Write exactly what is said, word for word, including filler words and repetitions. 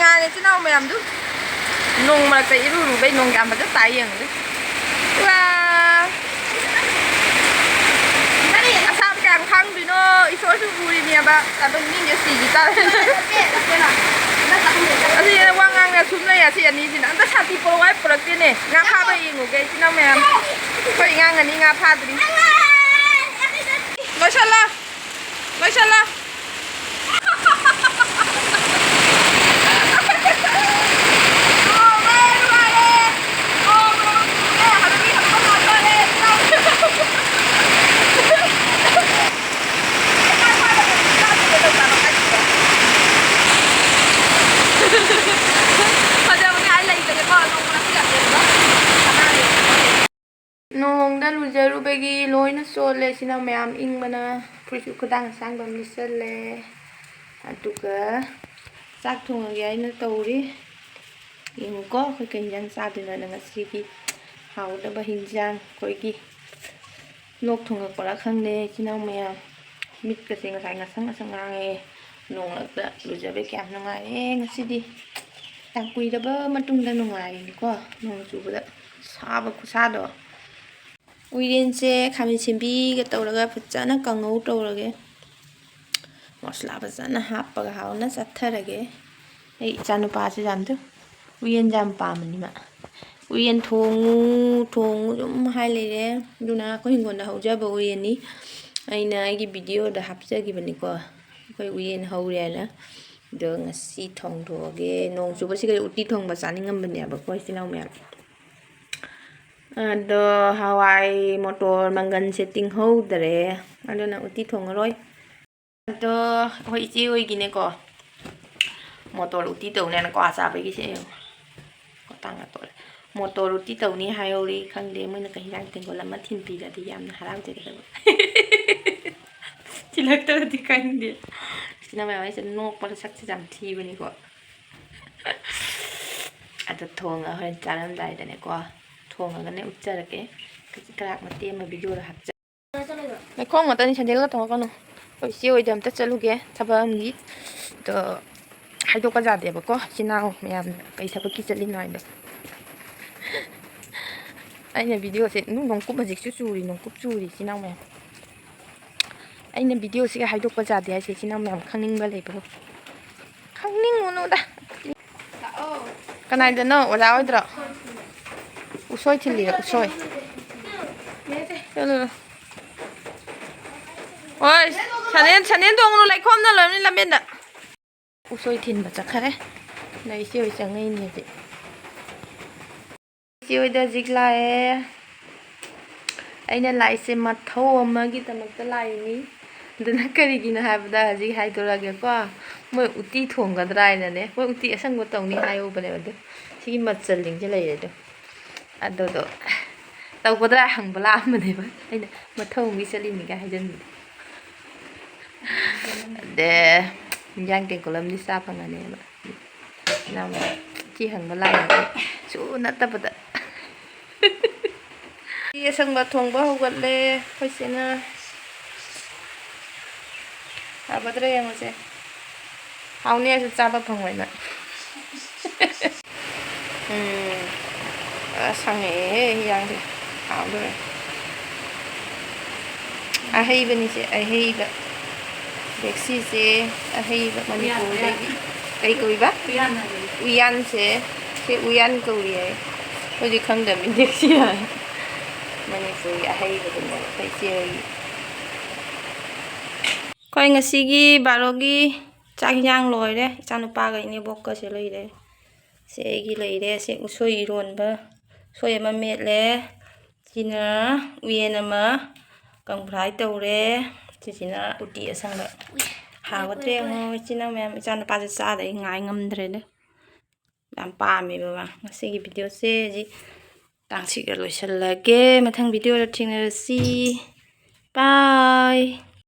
ꯌꯥꯔꯦ, ꯏꯆꯤꯟ ꯏꯅꯥꯎ ꯃꯌꯥꯝꯗꯨ ꯅꯣꯡ ꯃꯔꯛꯇ ꯏꯔꯨ ꯂꯨꯕꯩ ꯅꯣꯡ ꯀꯌꯥꯝ ꯐꯖꯅ ꯇꯥꯏ ꯌꯦꯡꯉꯨꯅꯦ꯫ ꯋꯥ! ꯑꯁꯥꯕ ꯀꯌꯥꯝ ꯈꯥꯡꯗꯣꯏꯅꯣ? ꯏꯁꯣꯔꯁꯨ ꯎꯔꯤꯅꯦꯕ꯫ ꯑꯗꯨꯝ ꯃꯤꯁꯦ ꯁꯤꯈꯤ ꯇꯥꯔꯦ꯫ ꯑꯁꯤ ꯋꯥ ꯉꯥꯡꯅ ꯁꯨꯝ ꯂꯩ, ꯑꯁꯤ ꯑꯅꯤꯁꯤꯅ꯫ ꯑꯝꯇ ꯁꯥꯇꯤ ꯄꯣꯔꯛꯑꯣ ꯍꯥꯏ ꯄꯨꯔꯛꯇꯦꯅꯦ꯫ ꯉꯥ ꯐꯥꯕ ꯌꯦꯡꯉꯨꯒꯦ, ꯏꯆꯤꯟ ꯏꯅꯥꯎ ꯃꯌꯥꯝ꯫ ꯑꯩꯈꯣꯏ ꯑꯉꯥꯡ ꯑꯅꯤ ꯉꯥ ꯐꯥꯗ꯭ꯔꯤ꯫ ꯂꯣꯏꯁꯜꯂꯣ꯫ ꯂꯣꯏꯁꯜꯂꯣ꯫ ꯅꯣꯡꯗ ꯂꯨꯖꯔꯨꯕꯒꯤ ꯂꯣꯏꯅ ꯆꯣꯠꯂꯦ꯫ ꯁꯤꯅ ꯃꯌꯥꯝ ꯏꯪꯕꯅ ꯐꯨꯔꯤꯠꯁꯨ ꯈꯨꯗꯥꯡ ꯑꯁꯥꯡꯕ ꯑꯃ ꯂꯤꯠꯁꯜꯂꯦ꯫ ꯑꯗꯨꯒ ꯆꯥꯛ ꯊꯣꯡꯉꯒꯦ ꯍꯥꯏꯅ ꯇꯧꯔꯤ꯫ ꯌꯦꯡꯉꯨꯀꯣ, ꯑꯩꯈꯣꯏ ꯀꯩ ꯍꯤꯟꯖꯥꯡ ꯆꯥꯗꯣꯏꯅꯣꯅ ꯉꯁꯤꯒꯤ ꯍꯥꯎꯗꯕ ꯍꯤꯟꯖꯥꯡ꯫ ꯑꯩꯈꯣꯏꯒꯤ ꯂꯣꯛ ꯊꯨꯡꯉꯛꯄ꯭ꯔꯥ ꯈꯪꯗꯦ, ꯏꯆꯤꯟ ꯏꯅꯥꯎ ꯃꯌꯥꯝ꯫ ꯃꯤꯠꯀꯁꯦ ꯉꯁꯥꯏ ꯉꯁꯪ ꯉꯁꯪ ꯉꯥꯡꯉꯦ꯫ ꯅꯣꯡꯂꯛꯇ ꯂꯨꯖꯕꯩ ꯀꯌꯥꯝ ꯅꯨꯡꯉꯥꯏꯔꯦ ꯉꯁꯤꯗꯤ꯫ ꯌꯥꯝ ꯀꯨꯏꯔꯕ ꯃꯇꯨꯡꯗ ꯅꯨꯡꯉꯥꯏꯔꯤꯅꯤꯀꯣ, ꯅꯣꯡ ꯆꯨꯕꯗ ꯁꯥꯕ ꯈꯨꯠꯁꯥꯗꯣ꯫ ꯎꯌꯦꯟꯁꯦ ꯈꯥꯃꯦꯟ ꯁꯦꯝꯕꯤꯒ ꯇꯧꯔꯒ ꯐꯖꯅ ꯀꯥꯡꯉꯧ ꯇꯧꯔꯒꯦ꯫ ꯃꯁꯂꯥ ꯐꯖꯅ ꯍꯥꯞꯄꯒ ꯍꯥꯎꯅ ꯆꯥꯊꯔꯒꯦ꯫ ꯑꯩ ꯏꯆꯥꯅꯨꯄꯥꯁꯦ ꯌꯥꯝ ꯊꯨ-, ꯎꯌꯦꯟ ꯌꯥꯝ ꯄꯥꯝꯕꯅꯤ ꯃꯥ꯫ "ꯎꯌꯦꯟ ꯊꯣꯡꯉꯨ, ꯊꯣꯡꯉꯨ" ꯑꯗꯨꯝ ꯍꯥꯏ ꯂꯩꯔꯦ꯫ ꯑꯗꯨꯅ ꯑꯩꯈꯣꯏ ꯍꯤꯡꯒꯣꯜꯗ ꯍꯧꯖꯕ ꯎꯌꯦꯟꯅꯤ꯫ ꯑꯩꯅ ꯑꯩꯒꯤ ꯚꯤꯗꯤꯑꯣꯗ ꯍꯥꯞꯆꯈꯤꯕꯅꯤꯀꯣ, ꯑꯩꯈꯣꯏ ꯎꯌꯦꯟ ꯍꯧꯔꯦ ꯍꯥꯏꯅ꯫ ꯑꯗꯣ ꯉꯁꯤ ꯊꯣꯡꯗꯣꯛꯑꯒꯦ꯫ ꯅꯣꯡ ꯆꯨꯕꯁꯤꯒ ꯎꯇꯤ ꯊꯣꯡꯕ ꯆꯥꯅꯤꯡꯉꯝꯕꯅꯦꯕꯀꯣ, ꯏꯆꯤꯜ ꯏꯅꯥꯎ ꯃꯌꯥꯝ꯫ ꯑꯗꯣ ꯍꯋꯥꯏ, ꯃꯣꯇꯣꯔ, ꯃꯪꯒꯟꯁꯦ ꯇꯤꯡꯍꯧꯗ꯭ꯔꯦ, ꯑꯗꯨꯅ ꯎꯇꯤ ꯊꯣꯡꯉꯔꯣꯏ꯫ ꯑꯗꯣ ꯑꯩꯈꯣꯏ ꯏꯆꯦ ꯍꯣꯏꯒꯤꯅꯦꯀꯣ, ꯃꯣꯇꯣꯔ ꯎꯇꯤ ꯇꯧꯅꯦꯅ ꯀ꯭ꯋꯥ ꯆꯥꯕꯒꯤꯁꯦ ꯌꯦꯡꯉꯣ꯫ ꯃꯇꯥꯡꯒ ꯇꯣꯛꯂꯦ꯫ ꯃꯣꯇꯣꯔ ꯎꯇꯤ ꯇꯧꯅꯤ ꯍꯥꯏꯍꯧꯔꯤ, ꯈꯪꯗꯦ ꯃꯣꯏꯅ ꯀꯩ ꯍꯤꯟꯖꯥꯡ ꯇꯦꯡꯀꯣꯠ ꯑꯃ ꯊꯤꯟꯕꯤꯔꯗꯤ ꯌꯥꯝꯅ ꯍꯔꯥꯎꯖꯒꯗꯕ꯫ ꯊꯤꯜꯂꯛꯇ꯭ꯔꯗꯤ ꯈꯪꯗꯦ꯫ ꯁꯤꯅ ꯃꯌꯥꯝ ꯑꯩꯁꯦ ꯅꯣꯛꯄꯗ ꯁꯛꯁꯦ ꯌꯥꯝ ꯊꯤꯕꯅꯤꯀꯣ꯫ ꯑꯗꯣ ꯊꯣꯡꯉ ꯍꯣꯔꯦꯟ ꯆꯥꯔꯝꯗꯥꯏꯗꯅꯦꯀꯣ, ꯊꯣꯡꯉꯒꯅꯦ ꯎꯠꯆꯔꯛꯀꯦ꯫ ꯀꯆꯤꯛ ꯀꯔꯥꯛ ꯃꯇꯦꯛ ꯑꯃ ꯚꯤꯗꯤꯑꯣꯗ ꯍꯥꯞꯆ-, ꯂꯩꯈꯣꯝ ꯉꯥꯛꯇꯅꯤ, ꯁꯦꯟꯗꯦꯜꯒ ꯇꯣꯡꯉꯛꯀꯅꯨ꯫ ꯑꯩꯈꯣꯏ ꯏꯆꯦ ꯍꯣꯏꯗ ꯑꯝꯇ ꯆꯠꯂꯨꯒꯦ, ꯊꯕꯛ ꯑꯃꯒꯤ꯫ ꯑꯗꯣ ꯍꯥꯏꯗꯣꯛꯄ ꯌꯥꯗꯦꯕꯀꯣ, ꯏꯆꯤꯟ ꯏꯅꯥꯎ ꯃꯌꯥꯝ ꯀꯩ ꯊꯕꯛꯀꯤ ꯆꯠꯂꯤꯅꯣ ꯍꯥꯏꯗꯣ꯫ ꯑꯩꯅ ꯚꯤꯗꯤꯑꯣꯁꯦ ꯅꯨꯡ ꯅꯣꯡꯀꯨꯞ ꯍꯧꯖꯤꯛꯁꯨ ꯆꯨꯔꯤ, ꯅꯣꯡꯀꯨꯞ ꯆꯨꯔꯤ, ꯏꯆꯤꯟ ꯏꯅꯥꯎ ꯃꯌꯥꯝ꯫ ꯑꯩꯅ ꯚꯤꯗꯤꯑꯣꯁꯤꯒ ꯍꯥꯏꯗꯣꯛꯄ ꯌꯥꯗꯦ ꯍꯥꯏꯁꯦ, ꯏꯆꯤꯟ ꯏꯅꯥꯎ ꯃꯌꯥꯝ ꯈꯪꯅꯤꯡꯕ ꯂꯩꯕ꯭ꯔꯣ? ꯈꯪꯅꯤꯡꯉꯨꯅꯨꯗ꯫ ꯀꯅꯥꯏꯗꯅꯣ? ꯑꯣꯖꯥ ꯑꯣꯏꯗ꯭ꯔꯣ? ꯎꯁꯣꯏ ꯊꯤꯜꯂꯤꯔꯣ? ꯎꯁꯣꯏ꯫ ꯆꯠꯂꯨꯔꯣ꯫ ꯍꯣꯏ, ꯁꯅꯦꯟ, ꯁꯅꯦꯟ ꯇꯣꯡꯉꯨꯅꯨ, ꯂꯩꯈꯣꯝꯅ ꯂꯣꯏꯅ ꯂꯝꯕꯦꯟꯗ꯫ ꯎꯁꯣꯏ ꯊꯤꯟꯕ ꯆꯠꯈꯔꯦ꯫ ꯑꯗ ꯏꯆꯦ ꯍꯣꯏ ꯆꯪꯉꯛꯏꯅꯦ ꯍꯧꯖꯤꯛ꯫ ꯏꯆꯦ ꯍꯣꯏꯗ ꯍꯧꯖꯤꯛ ꯂꯥꯛꯑꯦ꯫ ꯑꯩꯅ ꯂꯥꯛꯏꯁꯦ ꯃꯊꯧ ꯑꯃꯒꯤꯗꯃꯛꯇ ꯂꯥꯛꯏꯅꯤ꯫ ꯑꯗꯨꯅ ꯀꯔꯤꯒꯤꯅꯣ ꯍꯥꯏꯕꯗ ꯍꯧꯖꯤꯛ ꯍꯥꯏꯗꯣꯔꯛꯑꯒꯦꯀꯣ꯫ ꯃꯣꯏ ꯎꯇꯤ ꯊꯣꯡꯒꯗ꯭ꯔꯥ ꯍꯥꯏꯅꯅꯦ꯫ ꯃꯣꯏ ꯎꯇꯤ ꯑꯁꯪꯕ ꯇꯧꯅꯤ ꯍꯥꯏꯍꯧꯕꯅꯦꯕ꯫ ꯑꯗꯣ ꯁꯤꯒꯤ ꯃꯆꯜꯁꯤꯡꯁꯦ ꯂꯩꯔꯦ ꯑꯗꯣ꯫ ꯑꯗꯨꯗꯣ ꯇꯧꯒꯗ꯭ꯔꯥ ꯍꯪꯕ ꯂꯥꯛꯑꯝꯕꯅꯦꯕ꯫ ꯑꯩꯅ ꯃꯊꯧ ꯑꯃꯒꯤ ꯆꯠꯂꯤꯅꯤꯒ ꯍꯥꯏꯖꯟꯕꯗꯣ꯫ ꯑꯗ ꯏꯟꯖꯥꯡ ꯇꯦꯡꯀꯣꯠ ꯑꯃꯗꯤ ꯆꯥ ꯐꯪꯉꯅꯦꯕ꯫ ꯏꯅꯥꯎꯅ ꯆꯦ ꯍꯪꯕ ꯂꯥꯛꯑꯦ꯫ ꯁꯨ ꯅꯠꯇꯕꯗ꯫ ꯎꯇꯤ ꯑꯁꯪꯕ ꯊꯣꯡꯕ ꯍꯧꯒꯠꯂꯦ ꯑꯩꯈꯣꯏ ꯆꯦꯅ꯫ ꯍꯥꯎꯒꯗ꯭ꯔꯥ ꯌꯦꯡꯉꯨꯁꯦ꯫ ꯍꯥꯎꯅꯤ ꯍꯥꯏꯁꯨ ꯆꯥꯕ ꯐꯪꯉꯣꯏ ꯅꯪ꯫ ꯎꯝ꯫ ꯑꯁ, ꯁꯪꯉꯛꯑꯦꯍꯦ ꯍꯤꯌꯥꯡꯁꯦ꯫ ꯍꯥꯎꯗꯣꯔꯦ꯫ ꯑꯍꯩꯕꯅꯤꯁꯦ, ꯑꯍꯩꯕ꯫ ꯕꯦꯛꯁꯤꯁꯦ ꯑꯍꯩꯕ ꯃꯅꯤꯄꯨꯔꯗꯒꯤ꯫ ꯀꯩ ꯀꯧꯏꯕ? ꯎꯌꯥꯟ ꯍꯥꯏꯕꯅꯤ꯫ ꯎꯌꯥꯟꯁꯦ, ꯁꯤ ꯎꯌꯥꯟ ꯀꯧꯏ ꯍꯥꯏ꯫ ꯑꯩꯈꯣꯏꯗꯤ ꯈꯪꯗꯕꯅꯤ ꯕꯦꯛꯁꯤ ꯍꯥꯏ꯫ ꯃꯅꯤꯄꯨꯔꯒꯤ ꯑꯍꯩꯕꯗꯨꯅꯦꯕ ꯑꯩꯈꯣꯏ ꯏꯆꯦ ꯍꯣꯏꯒꯤ꯫ ꯑꯩꯈꯣꯏ ꯉꯁꯤꯒꯤ ꯕꯥꯔꯣꯒꯤ ꯆꯥꯛ ꯍꯤꯟꯖꯥꯡ ꯂꯣꯏꯔꯦ꯫ ꯏꯆꯥꯅꯨꯄꯥꯒ ꯏꯅꯦꯕꯣꯛꯀꯁꯦ ꯂꯩꯔꯦ꯫ ꯁꯦ ꯑꯩꯒꯤ ꯂꯩꯔꯦ꯫ ꯁꯦ ꯎꯁꯣꯏ ꯏꯔꯣꯟꯕ, ꯎꯁꯣꯏ ꯑꯃ ꯃꯦꯠꯂꯦ꯫ ꯁꯤꯅ ꯎꯌꯦꯟ ꯑꯃ ꯀꯪ ꯐ꯭ꯔꯥꯏ ꯇꯧꯔꯦ꯫ ꯁꯤꯁꯤꯅ ꯎꯇꯤ ꯑꯁꯪꯕ꯫ ꯍꯥꯎꯒꯗ꯭ꯔꯦ ꯌꯦꯡꯉꯣ, ꯏꯆꯤꯟ ꯏꯅꯥꯎ ꯃꯌꯥꯝ꯫ ꯏꯆꯥꯅꯨꯄꯥꯁꯦ ꯆꯥꯗ ꯑꯩ ꯉꯥꯏ ꯉꯝꯗ꯭ꯔꯦꯗ꯫ ꯌꯥꯝ ꯄꯥꯝꯃꯦꯕ ꯃꯥ꯫ ꯉꯁꯤꯒꯤ ꯚꯤꯗꯤꯑꯣꯁꯦ ꯍꯧꯖꯤꯛ ꯇꯥꯡꯁꯤꯒ ꯂꯣꯏꯁꯤꯜꯂꯒꯦ꯫ ꯃꯊꯪ ꯚꯤꯗꯤꯑꯣꯗ ꯊꯦꯡꯅꯔꯁꯤ꯫ ꯕꯥꯏ꯫